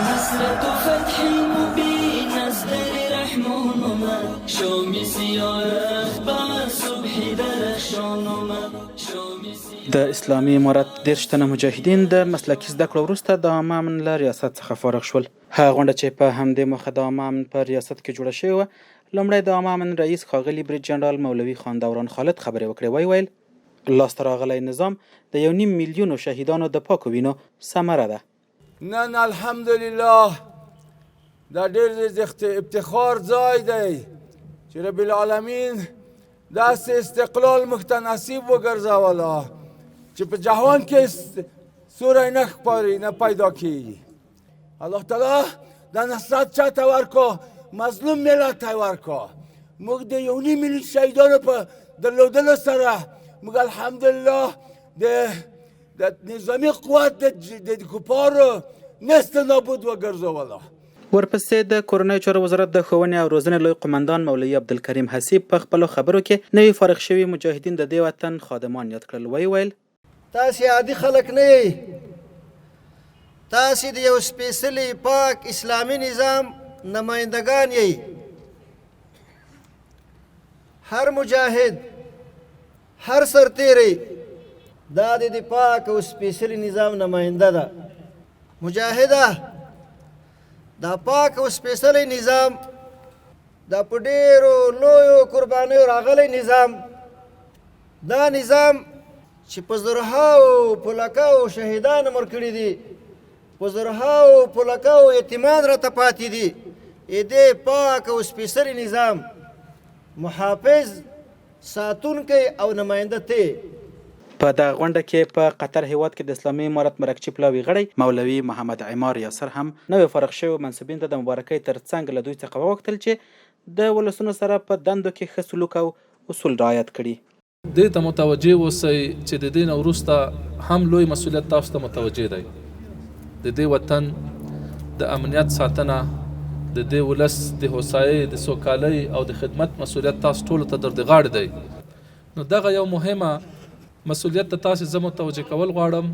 نصرت و فتح مبین از در رحمان آمد، شام سیاه رخت بر صبح درخشان آمد. د اسلامي امارت 30 تنه مجاهدین د مسلکي زده کړو وروسته د عامه امن له ریاست څخه فارغ شول. هغه غونډه چې په همدې موخه د عامه امن په ریاست کې جوړه شوې وه، لومړی د عامه امن رئیس ښاغلي برید جنرال مولوي خان دوران خالد خبرې وکړې، ویې ویل، لاسته راغلی نظام د 1.5 میلیونو شهیدانو د پاکو وینو ثمره ده. نن الحمدلله دا ډېر د افتخار ځای دی چې رب العالمین داسې استقلال موږ ته نصیب وګرځوله چې په جهان کې سوری نه ښکاري، نه پیدا کیږي. الله تعالی دا نصرت چاته ورکو؟ مظلوم ملت ته ورکو. موږ د 1.5 میلیون شهیدانو په درلودلو سره موږ الحمدلله د نظامي قوت د کفارو نست نابود وګرځوله. ورپسې د کورنیو چارو وزارت د ښوونې او روزنې لوی قومندان مولوي عبدالکریم حسیب په خپلو خبرو کې نوي فارغ شوي مجاهدین د دې وطن خادمان یاد کړل، ویې ویل، تاسې عادي خلک نه یئ، تاسې د یو سپېڅلي پاک اسلامي نظام نمایندګان یئ. هر مجاهد، هر سرتیری دا د دې پاک او سپېڅلي نظام نماینده ده. مجاهده، دا پاک او سپېڅلی نظام، دا په ډېرو لویو قربانیو راغلی نظام، دا نظام چې په زرهاو په لکاو شهیدان مړ کړي دي، په زرهاو په لکاو یتیمان راته پاتې دي، دې پاک او سپېڅلي نظام محافظ، ساتونکی او نماینده ته. په دغه غونډه کې په قطر هیواد کې د اسلامي امارت مرکچي پلاوي غړی مولوي محمد عمار یاسر هم نوې فارغ شویو منسوبین ته د مبارکۍ ترڅنګ له دوی څخه وغوښتل چې د ولسونو سره په دندو کې ښه سلوک او اصول رعایت کړي. دې ته متوجه اوسئ چې د دې نه وروسته هم لوی مسؤلیت تاسو ته متوجه دی. د دې وطن د امنیت ساتنه، د دې ولس د هوسایۍ، د سوکالۍ او د خدمت مسؤلیت تاسو ټولو ته در د غاړې دی. نو دغه یو مهمه مسؤلیت ته تاسو زه متوجه کول غواړم.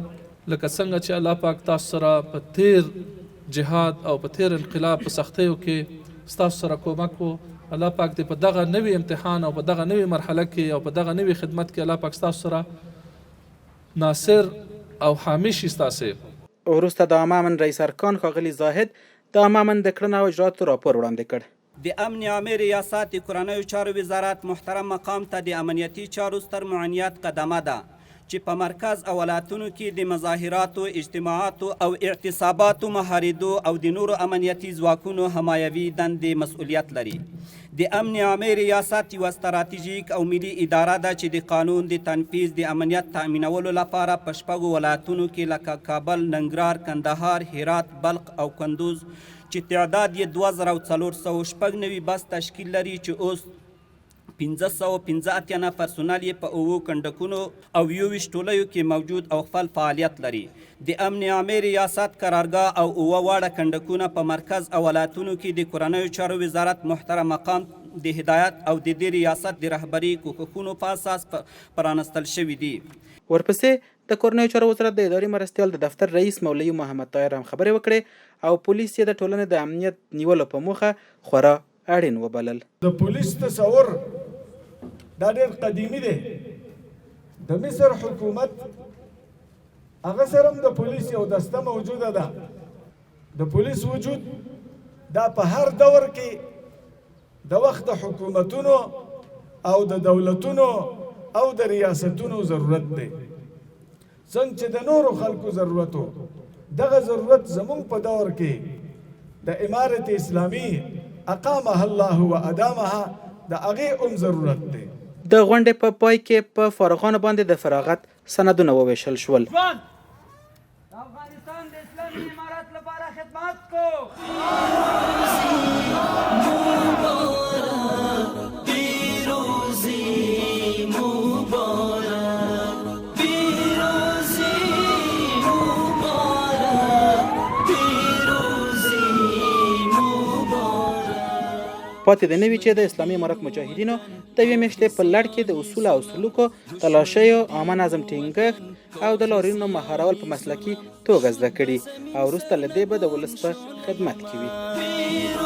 لکه څنګه چې الله پاک تاسو سره په تیر جهاد او په تیر انقلاب په سختیو کې ستاسو سره کومک وو، الله پاک دې په دغه نوي امتحان او په دغه نوي مرحله کې او په دغه نوي خدمت کې الله پاک ستاسو سره ناصر او حامي شي ستاسې. وروسته د عامه امن رئیس ارکان ښاغلي زاهد د عامه امن د کړنو او اجراتو راپور وړاندې کړ. د امن عامې ریاست د کورنیو چارو وزارت محترم مقام ته د امنیتي چارو ستر معینیت قدمه ده چې په مرکز او ولایتونو کې د مظاهراتو، اجتماعاتو او اعتصاباتو مهارېدو او د نورو امنیتي ځواکونو حمایوي دندې مسؤلیت لري. د امن عامې ریاست یوه ستراتیژیک او ملي اداره ده چې د قانون د تنفیذ د امنیت تأمینولو لپاره په 6 ولایتونو کې لکه کابل، ننګرهار، کندهار، هرات، بلخ او کندوز چې تعداد یې 2496 بس تشکیل لري چې اوس 585 نفر پرسونل یې په 7 کنډکونو او 21 ټولیو کې موجود او خپل فعالیت لري. د امن عامې ریاست قرارګاه او 7 واړه کنډکونه په مرکز او ولایتونو کې د کورنیو چارو وزارت محترم مقام د هدایت او د دې ریاست د رهبري کوښښونو په اساس پرانستل شوي دي. ورپسې د کورنیو چارو وزارت د اداري مرستیال د دفتر رئیس مولوي محمد طاهر هم خبرې وکړې او پولیس یې د ټولنې د امنیت نیولو په موخه خورا اړین وبلل. د پولیس تصور دا ډېر قدیمي دی. د مصر حکومت هغه سره هم د پولیس یو دسته موجوده ده. د پولیس وجود دا په هر دور کې د وخت د حکومتونو او د دولتونو او د ریاستونو ضرورت دی. څنګه چې د نورو خلکو ضرورت و، دغه ضرورت زمونږ په دور کې د امارت اسلامي اقامها الله و ادامها د هغې هم ضرورت دی. د غونډې په پای کې په فارغانو باندې د فراغت سندونه وویشل شول. ژوند د افغانستان د اسلامي امارت لپاره خدمت کو. پاتې دې نه وي چې د اسلامي امارت مجاهدینو د یوې میاشتې په لړ کې د اصولو او سلوکو، تلاشیو، عامه نظم ټینګښت او د لاریونو مهارول په مسلکي توګه زده کړي او وروسته له دې به د ولس په خدمت کې وي.